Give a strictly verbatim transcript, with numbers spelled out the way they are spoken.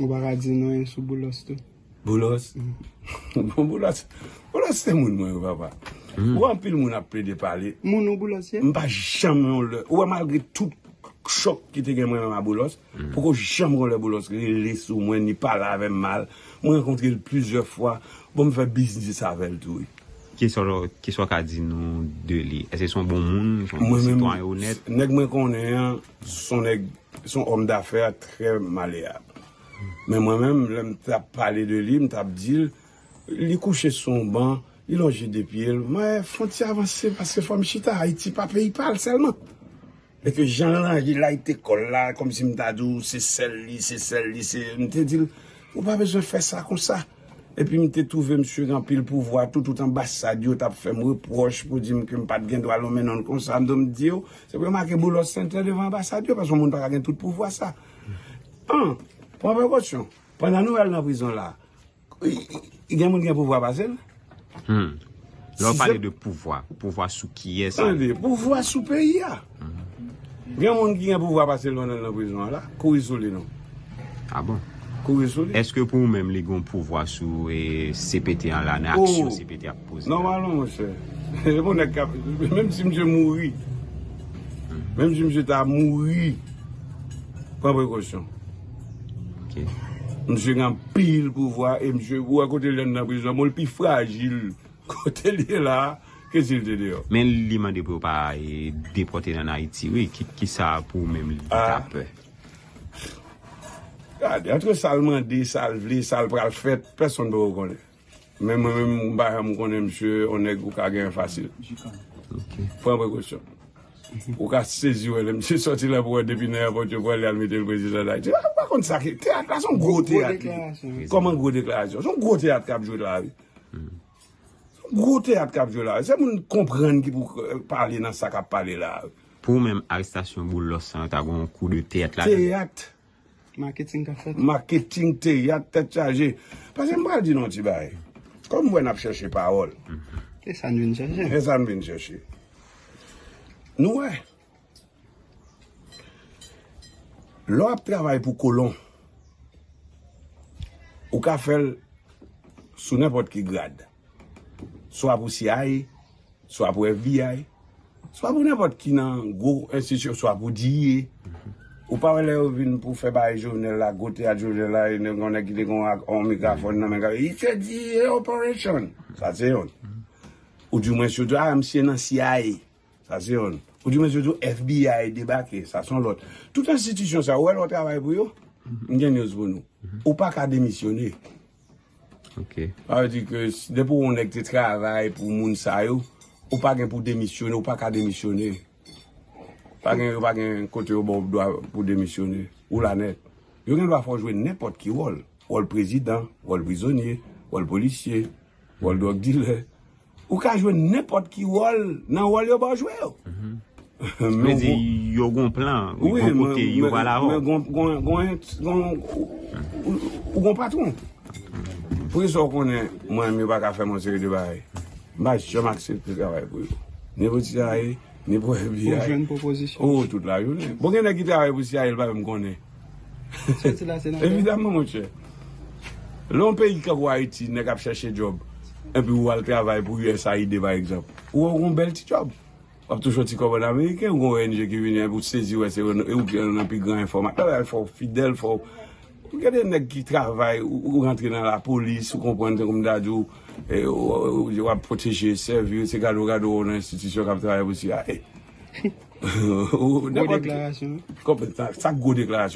Ou pa ka di nou anyen sou Boulos tou? Boulos? Bon, Boulos, Boulos se moun mwen, wi, papa. Ou wè anpil moun ap plede pale. Moun ou Boulos ye? M pa janm yon lè. Ou wè, malgre tout chòk ki te gen mwen menm a Boulos, poko janm yon lè Boulos rele sou mwen, ni pale avè m mal. Mwen rankontre l plizyè fwa. Bon, m fè biznis avè l tou, wi. Kisa w, kisa w ka di nou de li? Èske se yon bon moun? Se yon bon sitwayen onèt? Nèg mwen konnen an, se yon nèg, se yon òm dafè trè maleyab. Men mwen menm, lè m t ap pale de li, m t ap di l, li kouche sou yon ban, li lonje de pye l. Mwen fè yon ti avanse, paske fò m chita. Ayiti pa peyi pa l sèlman. E ke jan l ranje layite kò l la, kòmsi m ta di w, se sèl li, se sèl li, se, m te di l, ou pa bezwen fè sa konsa. Epi m te twouve misye gen anpil pouvwa tou, tout anbasad yo t ap fè m repwòch pou di m ke m pa t gen dwa lonmen non l konsa. M di yo, se pou yo make Boulos Center devan anbasad yo, paske yon moun pa ka gen tout pouvwa sa. An, pran prekosyon. Pandan nou wè l nan prizon la, gen moun gen pouvwa pase l? Hmm. Lè w pale de pouvwa, pouvwa sou kiyès? Tande, pouvwa sou peyi a. Gen moun ki gen pouvwa pase l pandan l nan prizon an la. Kouri sou li non. Ah bon? Kouri sou li. Èske pou ou menm li gen pouvwa sou, e, C P T an la, nan aksyon C P T ap poze la? Nòmalman, monchè. Se bon nèg k ap, menm si misye mouri, menm si misye ta mouri, pran prekosyon. Ok. Misye gen anpil pouvwa e misye, ou wè kote l ye nan prizon, bon, l pi frajil kote l ye la a ke si l te deyò. Men li mande pou yo pa, e, depòte l ann Ayiti, wi. Ki, kisa pou ou menm li ta pè? Gade, antre sa l mande, sa l vle, sa l pral fèt, pèsonn poko konnen. Men mwen menm, m pa janm konnen misye, yon nèg ou ka genyen fasil. Ok. Pran prekosyon. Ou ka sezi wè lè misye sòti la pou wè depi nan èpòt yo pran li al mete l prezidan Dayiti. Ou pa konn sa ki, teyat la, se yon gwo teyat li. Kòman gwo deklarasyon? Se yon gwo teyat k ap jwe la, wi. Se yon gwo teyat k ap jwe la. Se moun konprann ki pou, eh, pale nan sa k ap pale la, wi. Pou ou menm, arestasyon Boulos lan ta gen yon kou de teyat ladan? Teyat. Maketing k ap fèt. Maketing, teyat, tèt chaje. Paske m pral di nou yon ti bagay. Kòm m wè n ap chèche pawòl. E sa n vin chèche. E sa n vin chèche. Nou wè. Lè w ap travay pou kolon, ou ka fè l sou nenpòt ki grad. Swa pou C I A, swa pou F B I, swa pou nenpòt ki nan gwo enstitisyon, swa pou D E A. Ou pa wè lè yo vin pou fè bagay Jovenel la, gwo teyat Jovenel la, e nèg, yon nèg ki te gen yon ak-, yon mikrafòn nan men, li se D E A operation. Sa se youn. Ou di mwen sou di, a, misye nan C I A. Sa se youn. Ou di mwen sou di F B I debake. Sa se yon lòt. Tout enstitisyon sa, ou wè lè w travay pou yo, m gen news pou nou. Ou pa ka demisyone. Ok. Sa vle di ke s-, depi w yon nèg te travay pou moun sa yo, ou pa gen pou demisyone, ou pa ka demisyone. Pa gen, yo pa gen kote yo ba w dwa pou demisyone. Ou la nèt. Yo gen dwa fè w jwe nenpòt ki wòl. Wòl prezidan, wòl prizonye, wòl polisye, wòl dwòg dilè. Ou ka jwe nenpòt ki wòl nan wòl yo ba w jwe yo. Vle di, yo gon plan, yo gon kote yo pral avè w. Men gon, gon, gon, gon, ou, ou gon patwon. Poukisa w konnen mwen menm yo pa ka fè m yon seri de bagay? M pa janm aksepte travay pou yo. Ni pou C I A, ni pou F B I. Ou jwenn pwopozisyon? Oh, tout lajounen. Bon, gen nèg ki travay pou C I A, l pa menm konnen. Soti la, se nan... Evidaman, monchè. Lè yon peyi tankou Ayiti, nèg ap chèche djòb, epi ou al travay pou U S A I D, pa egzanp. Ou wè, ou gon bèl ti djòb. W ap touche yon ti kòb an ameriken, ou gen yon O N G ki vini, epi ou sezi wè se ou, e ou ki nan pi gran enfòma-, bagay fò w fidèl, fò w gade nèg ki travay, ou, ou rantre nan lapolis, ou konprann, tankou m ta di w, e, ou, ou, ou, w ap pwoteje, sèvi, se gade w, gade w nan enstitisyon k ap travay pou C I A. Ou, gwo nenpòt ki deklarasyon. Konprann sa, sa gwo deklarasyon.